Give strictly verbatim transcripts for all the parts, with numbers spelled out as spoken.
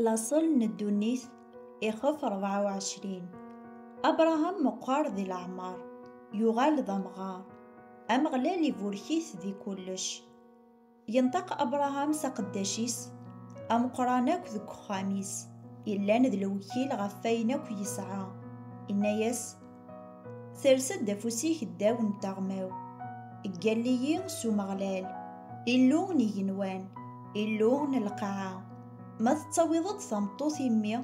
Laṣel n ddunit, ixef rebɛa u ɛecrin. Abṛaham meqqer di leɛmer, yuɣal d amɣar. Ameɣlal iburek-it di kullec. Yenṭeq Abṛaham s aqeddac-is ameqqran akk deg uxxam-is, yellan d lewkil ɣef wayen akk yesɛa. Yenna-yas: "Sers-d afus-ik ddaw n teɣma-w, ggal-iyi s Umeɣlal, Illu n igenwan, Illu n lqaɛa, ma tettawiḍ-d tameṭṭut i mmi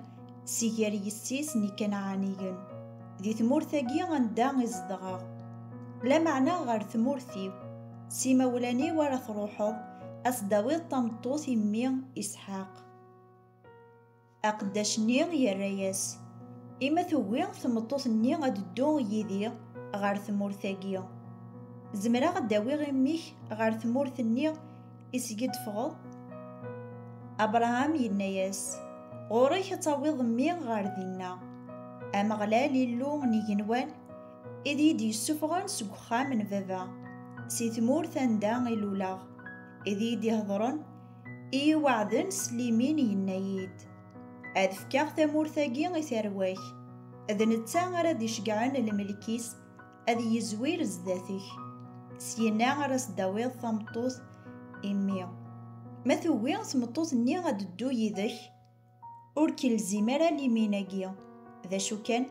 si gar yessi-s n Ikanɛaniyen, di tmurt-agi anda i zedɣeɣ, lameɛna ɣer tmurt-iw, s imawlan-iw ara truḥeḍ, a s-d-tawiḍ tameṭṭut i mmi Isḥaq." Aqeddac-nni yerra-yas: "I ma tugi tmeṭṭut-nni ad ddu yid-i ɣer tmurt-agi, zemreɣ ad d-awiɣ i mmi-k ɣer tmurt-nni i seg i d-teffɣeḍ?" Abṛaham yenna-yas: "Ɣur-k ad tawiḍ mmi ɣer dinna. Ameɣlal, Illu n igenwan, i d iyi-d-yessufɣen seg uxxam n baba, si tmurt anda i luleɣ, i d iyi-d-ihedṛen, i yi-weɛden s limin, yenna-yi-d: 'Ad fkeɣ tamurt-agi i tarwa-k.' D netta ara d-iceggɛen lmelk-is, ad yezwir zdat-k. Syenna ara s-d-tawiḍ tameṭṭut i mmi. Ma tugi tmeṭṭut-nni ad ddu yid-k, ur k-ilzim ara limin-agi. D acu kan,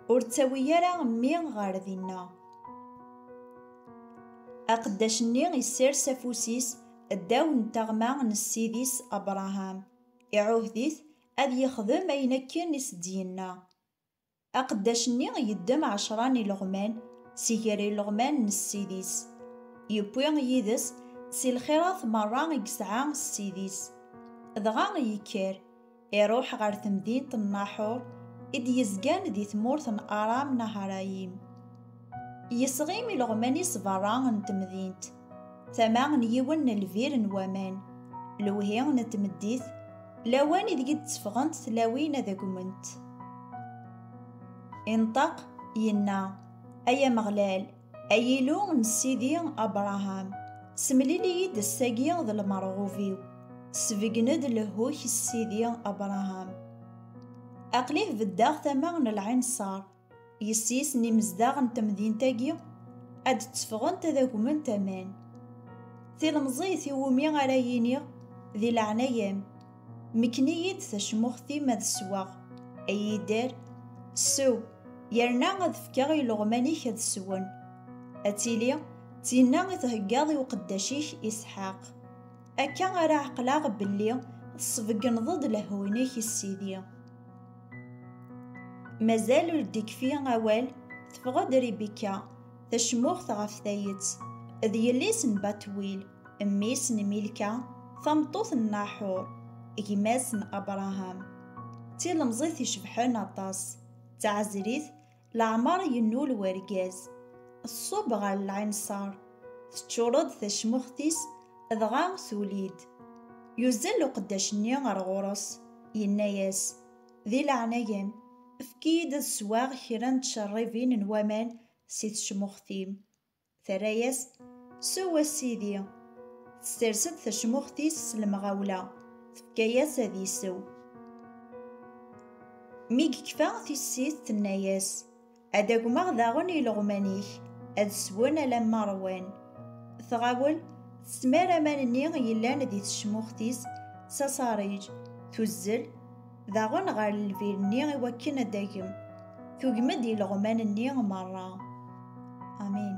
ur ttawi ara mmi ɣer dinna." Aqeddac-nni issers afus-is ddaw n teɣma n ssid-is Abṛaham, iɛuhed-it ad yexdem ayen akken i s-d-yenna. Aqeddac-nni yeddem ɛecṛa n ileɣman si gar ileɣman n ssid-is, yewwi yid-s si lxirat meṛṛa i yesɛa ssid-is, dɣa yekker, iṛuḥ ɣer temdint n Naḥuṛ i d-yezgan di tmurt n Aram Naharayim. Yesɣim ileɣman-is beṛṛa n temdint, tama n yiwen n lbir n waman, lewhi n tmeddit, lawan ideg i d-tteffɣent tlawin ad agment. Inṭeq, yenna: "Ay Ameɣlal, ay Illu n sidi Abṛaham, semlil-iyi-d ass-agi d lmerɣub-iw, sbeggen-d lehhu-k s sidi Abṛaham. Aql-i beddeɣ tama n lɛinṣer, yessi-s n imezdaɣ n temdint-agi ad d-tteffɣent ad agment aman. Tilemẓit iwumi ara yiniɣ, di leɛnaya-m, mekken-iyi-d tacmuxt-im ad sweɣ, ay ider, sew, yerna ad fkeɣ ileɣman-ik ad swen. Ad tili d tinna i theggaḍ i uqeddac-ik Isḥaq. Akka ara ɛeqleɣ belli tesbeggneḍ-d lehhu-inek i sidi." Mazal ur d-ikfi awal, teffeɣ-d Ribika, tacmuxt ɣef tayet, d yelli-s n Batwil, mmi-s n Milka, tameṭṭut n Naḥuṛ, gma-s n Abṛaham. D tilemẓit icebḥen aṭas, d taɛezrit, leɛmer yennul wergaz. Tṣubb ɣer lɛinṣer, teččuṛ-d tacmuxt-is, dɣa tuli-d. Yuzzel uqeddac-nni ɣer ɣur-s, yenna-yas: "Di leɛnaya-m, efk-iyi-d ad sweɣ kra n tcerribin n waman si tecmuxt-im." Terra-yas: "Sew a sidi." Tessers-d tacmuxt-is s lemɣawla, tefka-yas ad isew. Mi yekfa tissit, tenna-yas: "Ad agmeɣ daɣen ileɣman-ik, ad swen alamma ṛwan." Tɣawel, tesmar aman-nni yellan di tecmuxt-is s aṣariǧ, tuzzel daɣen ɣer lbir-nni i wakken ad d-tagem. Tugem-d ileɣman-nni meṛṛa. Amin.